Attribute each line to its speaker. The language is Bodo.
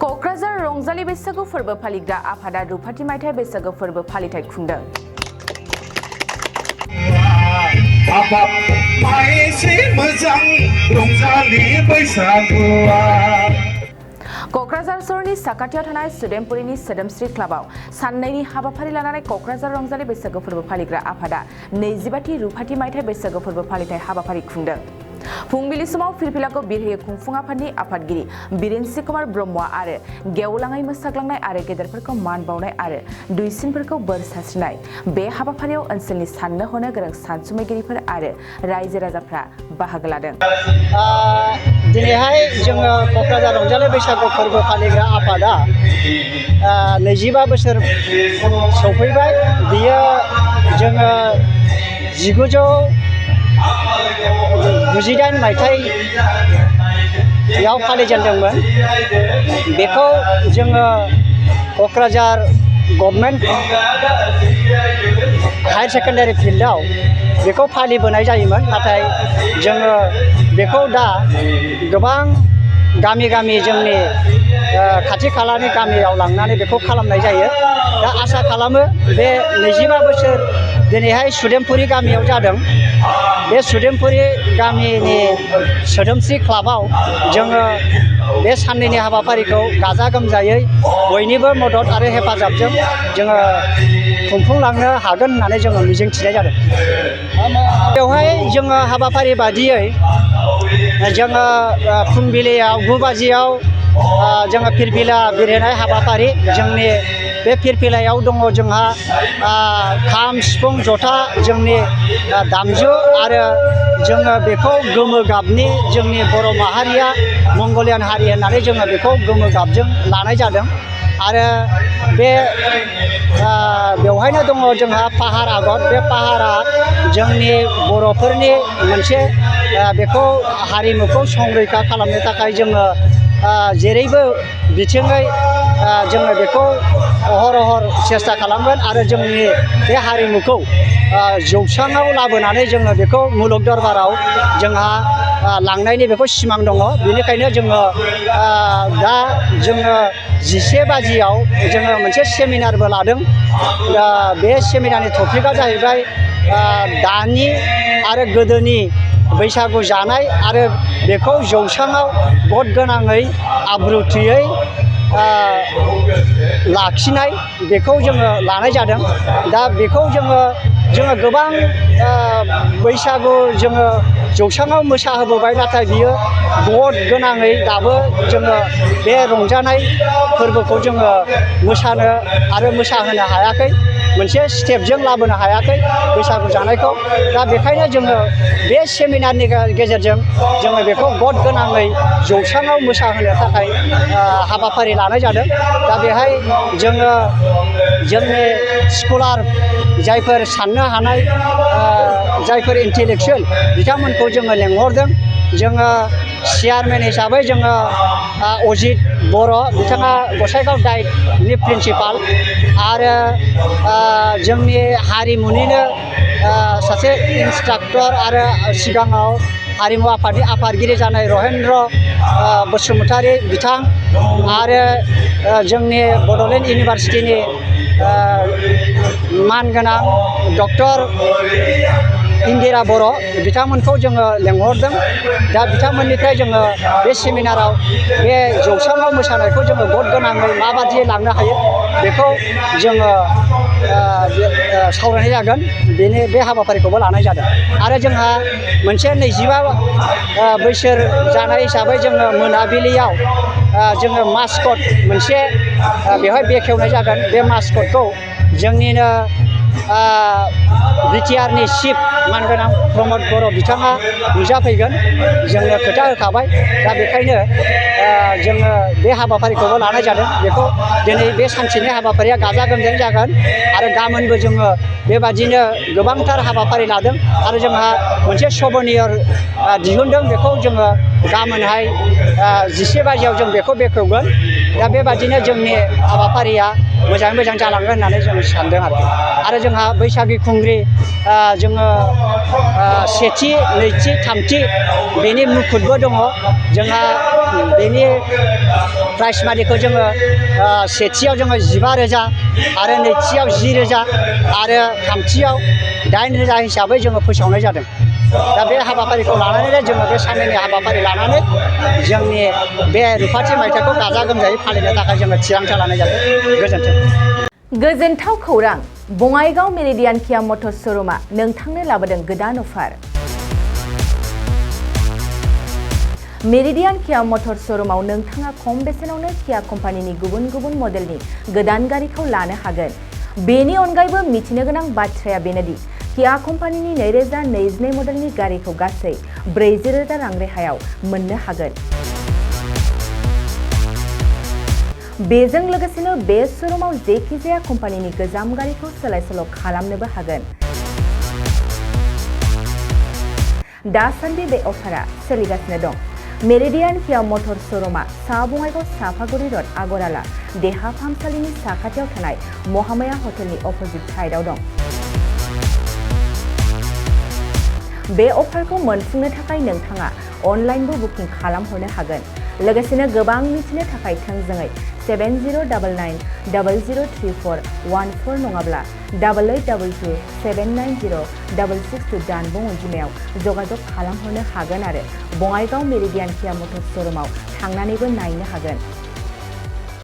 Speaker 1: क'क्राझार रंजालि बैसागु फोरबो फालिग्रा आफादा रुफाथि मायथाइ बैसागु फोरबो फालिथाय खुंदों। क'क्राझार सहरनि साखाथियाव थानाय सुदेमपुरिनि सोदोमस्रि क्लाबाव साननैनि हाबाफारि लानानै क'क्राझार रंजालि बैसागु फोरबो फालिग्रा आफादा 25थि रुफाथि मायथाइ बैसागु फोरबो फालिथाय हाबाफारि खुंदों। फुंबिलि समाव फिरफिलाखौ बिरहोयो खुंफुं आफादनि आफादगिरि बिरेन्सि कुमार ब्रह्मआ आरो गेवलाङै मोसाग्लांनाय आरो गेदेरफोरखौ मान बावनाय आरो दुइसिनफोरखौ बोर सारस्रिनाय। बे हाबाफारियाव ओनसोलनि साननो हनो गोरों सानसुमैगिरिफोर आरो रायजो राजाफ्रा बाहागो लादों।
Speaker 2: दिनैहाय जोङो क'क्राझार रंजालि बैसागु फोरबो फालिग्रा आफादा 25 बोसोर सफैबाय। बियो जोङो 1998 मायथाइयाव फालिजेनदोंमोन। बेखौ जोङो क'क्राझार गभर्नमेन्ट हायर सेकेन्डारि फिल्डआव बेखौ फालिबोनाय जायोमोन। नाथाय जोङो बेखौ दा गोबां गामि जोंनि खाथि खालानि गामियाव लांनानै बेखौ खालामनाय जायो। दा आसा खालामो बे 25 बोसोर दिनैहाय सुदेमपुरि गामियाव जादों। बे सुदेमपुरि गामिनि सोदोमस्रि क्लाबाव जोङो बे साननैनि हाबाफारिखौ गाजा गोमजायै बयनिबो मदद आरो हेफाजाबजों जोङो खुंफुंलांनो हागोन होननानै जोङो मिजिंथिनाय जादों। बेवहाय जोङो हाबाफारि बादियै जोङो फुंबिलियाव 9 बाजियाव जोङो फिरफिला बिरहोनाय हाबाफारि। जोंनि बे फिरफिलायाव दङ जोंहा खाम, सिफुं, जथा जोंनि दामजु आरो जोङो बेखौ गोमो गाबनि जोंनि बर' माहारिया मंगलियान हारि होननानै जोङो बेखौ गोमो गाबजों लानाय जादों। आरो बे बेवहायनो दङ जोंहा पाहार आगर। बे पाहारा जोंनि बर'फोरनि मोनसे बेखौ हारिमुखौ संरैखा खालामनो थाखाय जोङो जेरैबो बिथिङै जोङो बेखौ अहर सेस्था खालामगोन आरो जोंनि बे हारिमुखौ जौस्राङाव लाबोनानै जोङो बेखौ मुलुग दरबाराव जोंहा लांनायनि बेखौ सिमां दङ। बेनिखायनो जोङो दा जोङो 11 बाजियाव जोङो मोनसे सेमिनारबो लादों। दा बे सेमिनारनि टपिकआ जाहैबाय दानि आरो गोदोनि बैसागु जानाय आरो बेखौ जौस्राङाव गद गोनाङै आब्रुथियै लाखिनाय। बेखौ जोङो लानाय जादों। दा बेखौ जोङो गोबां बैसागु जोङो जौस्राङाव मोसाहोबोबाय। नाथाय बियो गद गोनाङै दाबो जोङो बे रंजानाय फोरबोखौ जोङो मोसाहोनो हायाखै। मोनसे स्टेपजों लाबोनो हायाखै बैसागु जानायखौ। दा बेखायनो जोङो बे सेमिनारनि गेजेरजों जोङो बेखौ गद गोनाङै जौस्राङाव मोसाहोनो थाखाय हाबाफारि लानाय जादों। दा बेहाय जोङो जोंनि स्कलार जायफोर साननो हानाय जायफोर इन्टेलेक्सुयेल बिथांमोनखौ जोङो लेंहरदों। जोङो चेयारमेन हिसाबै जोङो अजित बर' बिथाङा गसाइगाव डाइटनि प्रिन्सिपाल आरो जोंनि हारिमुनिनो सासे इन्सट्राक्टर आरो सिगाङाव हारिमु आफादनि आफादगिरि जानाय रहेन्द्र बसुमतारी बिथां आरो जोंनि बड'लेण्ड इउनिभारसिटिनि मानगोनां डक्टर इन्दिरा बर' बिथांमोनखौ जोङो लेंहरदों। दा बिथांमोननिफ्राय जोङो बे सेमिनाराव बे जौस्राङाव मोसानायखौ जोङो गद गोनाङै माबायदि लांनो हायो बेखौ जोङो सावरायनाय जागोन। बे हाबाफारिखौबो लानाय जादों। आरो जोंहा मोनसे 25 बोसोर जानाय हिसाबै जोङो मोनाबिलियाव जोङो मास्कट मोनसे बेवहाय बेखेवनाय जागोन। बे मास्कटखौ जोंनिनो बिटिआरनि चिफ मानगोनां प्रमद बर' बिथाङा नुजाफैगोन। जोंनो खोथा होखाबाय। दा बेखायनो जोङो बे हाबाफारिखौबो लानाय जादों। बेखौ दिनै बे सानसेनि हाबाफारिया गाजा गोमजायै जागोन। आरो गाबोनबो जोङो बेबादिनो गोबांथार हाबाफारि लादों। आरो जोंहा मोनसे सभनियर दिहुनदों। बेखौ जोङो गाबोनहाय 11 बाजियाव जों बेखौ बेखेवगोन। दा बेबादिनो जोंनि हाबाफारिया मोजाङै मोजां जालांगोन होननानै जों सानदों आरो जोंहा बैसागि खुंग्रि जोङो सेथि, नैथि, थामथि बेनि मुकुटबो दङ। जोंहा बेनि प्राइज मानिखौ जोङो सेथियाव जोङो 15,000 आरो नैथियाव 10,000 आरो थामथियाव 8,000 हिसाबै जोङो फोसावनाय जादों। दा बे हाबाफारिखौ लानानैनो जोङो बे साननैनि हाबाफारि लानानै जोंनि बे रुफाथि मायथाइखौ गाजा गोमजायै फालिनो थाखाय जोङो थिरांथा लानाय जादों। गोजोन्थों।
Speaker 1: गोजोनथाव खौरां, बङाइगाव मेरिडियान किया मटर्स श'रुमा नोंथांनो लाबोदों गोदान अफार। मेरिडियान किया मटर्स श'रुमाव नोंथाङा खम बेसेनावनो किया कम्पानिनि गुबुन गुबुन मडेलनि गोदान गारिखौ लानो हागोन। बेनि अनगायैबो मिथिनो गोनां बाथ्राया बेनोदि किया कम्पानिनि 2022 मडेलनि गारिखौ गासै 40,000 रां रेहायाव मोननो हागोन। बेजों लोगोसेनो बे श'रुमाव जेखिजाया कम्पानिनि गोजाम गारिखौ सोलाय सोल' खालामनोबो हागोन। दासान्दि बे अफारा सोलिगासिनो दं। मेरिडियान किया मटर्स श'रुमा सा बङाइगाव साफागुरि रड आगराला देहा फाहामसालिनि साखाथियाव थानाय महामाया हटेलनि अपोजिट साइडआव दं। बे अफारखौ मोनफुंनो थाखाय नोंथाङा अनलाइनबो बुकिं खालामहरनो हागोन। लोगोसेनो गोबां मिथिनो थाखाय थोंजोङै 7099003414 नङाब्ला 8822790662 जानबुं अनजिमायाव जगाजग खालामहरनो हागोन आरो बङाइगाव मेरिडियान किया मटर्स श'रुमाव थांनानैबो नायनो हागोन।